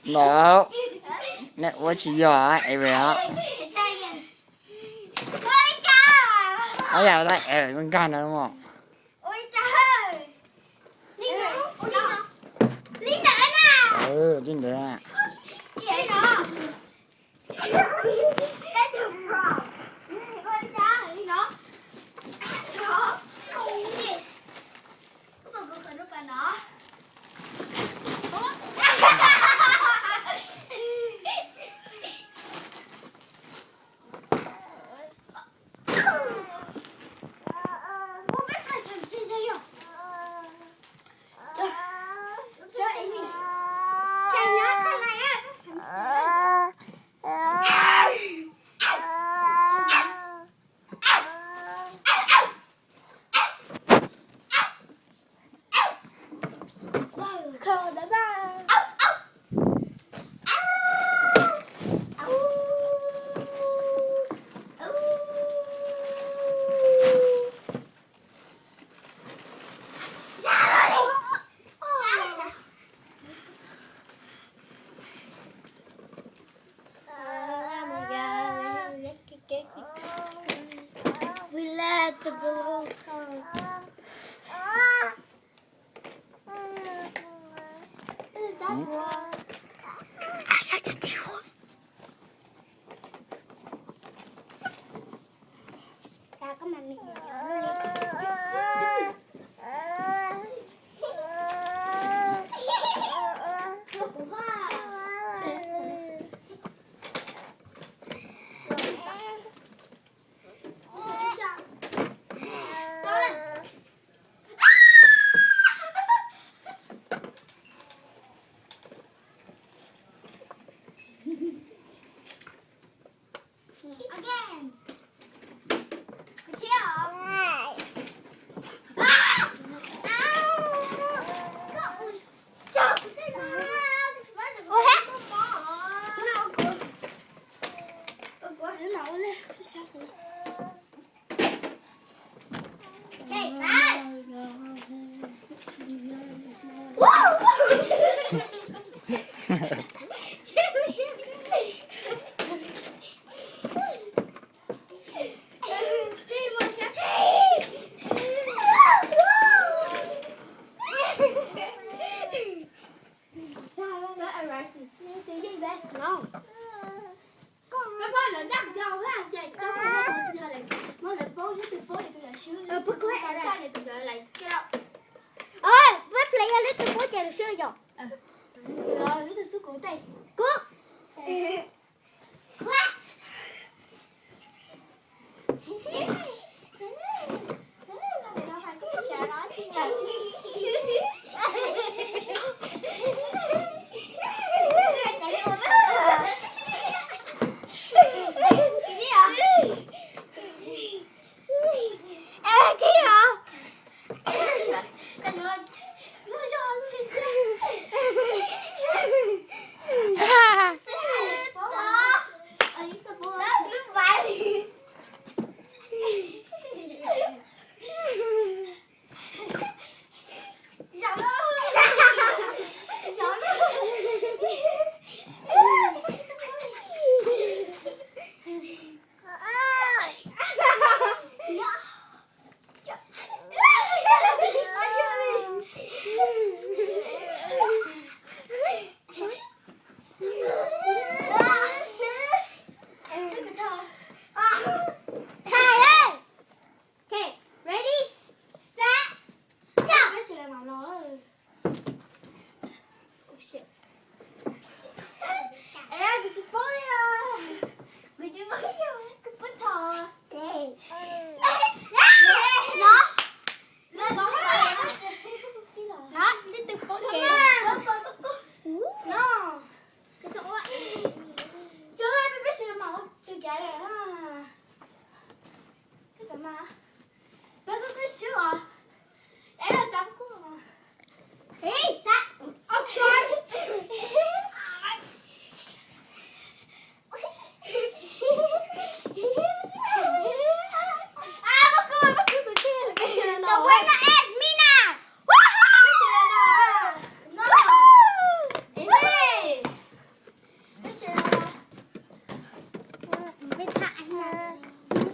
No, nej ua tsis yog Eric os. Ua yam li Eric nkag no mos. Li ntawd. Peb ple yog lub twg pub ces lub swb yom. Kuv.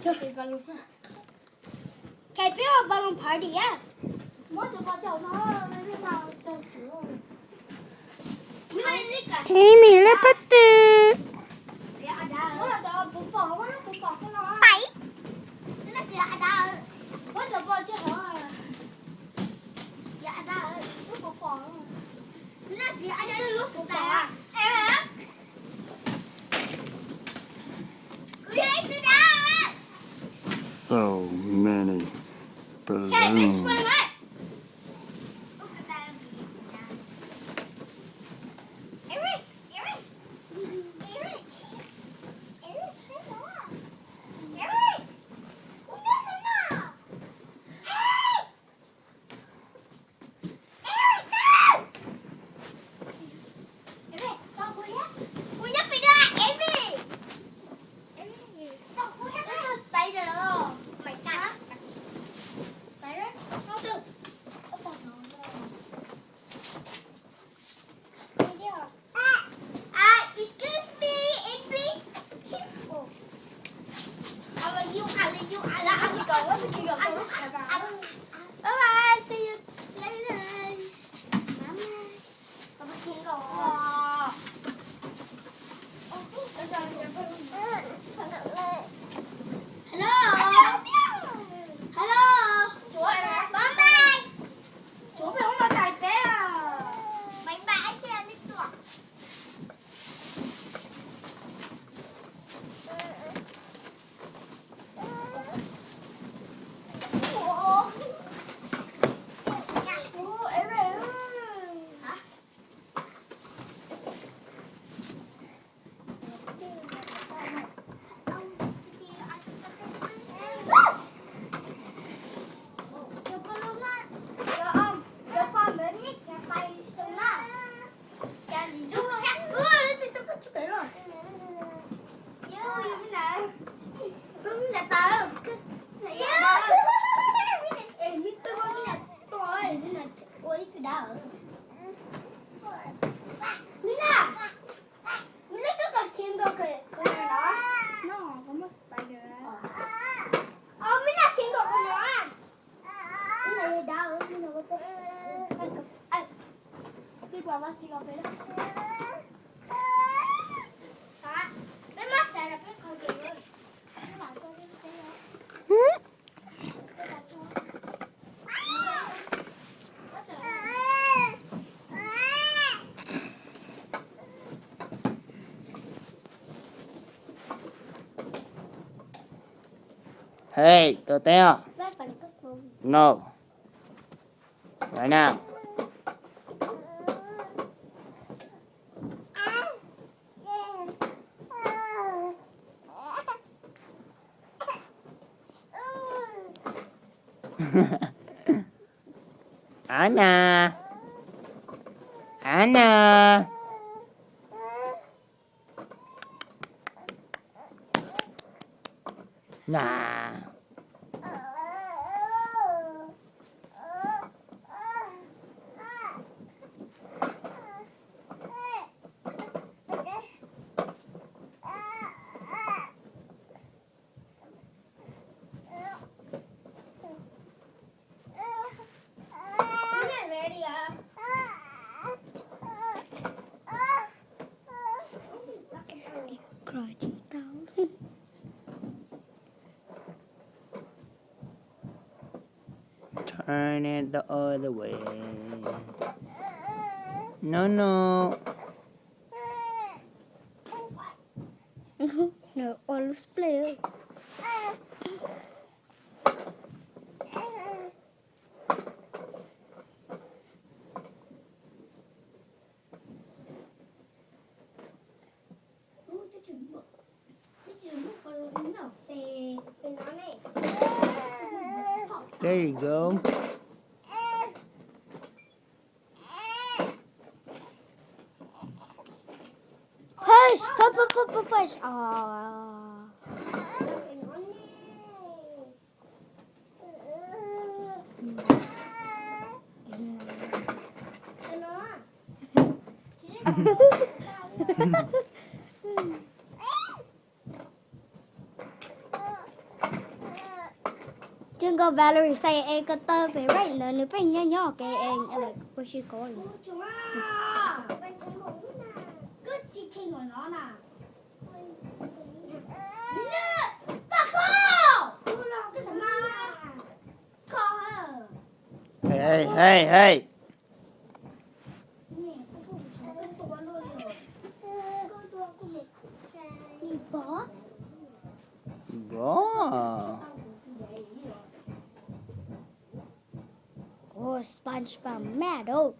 Ces peb ua balloon party á. Ib me lej pab twg. Pais. So many balloons. Excuse me, Envy. Bye bye, see you later. Bye bye. Hello. Hello. Bye bye. Bye bye. Hey, tua teb os. No. Right now. Anna. Anna. Nah. Turn it the other way. No, no. No, all display. There you go. Push, push, push, push, push, push. Aw. Koj Valerie xav es koj tawb pem right ntawd nws pheej nyob nyob kev es ua si kov. Hej, hej, hej. Bro. Ua SpongeBob mad os.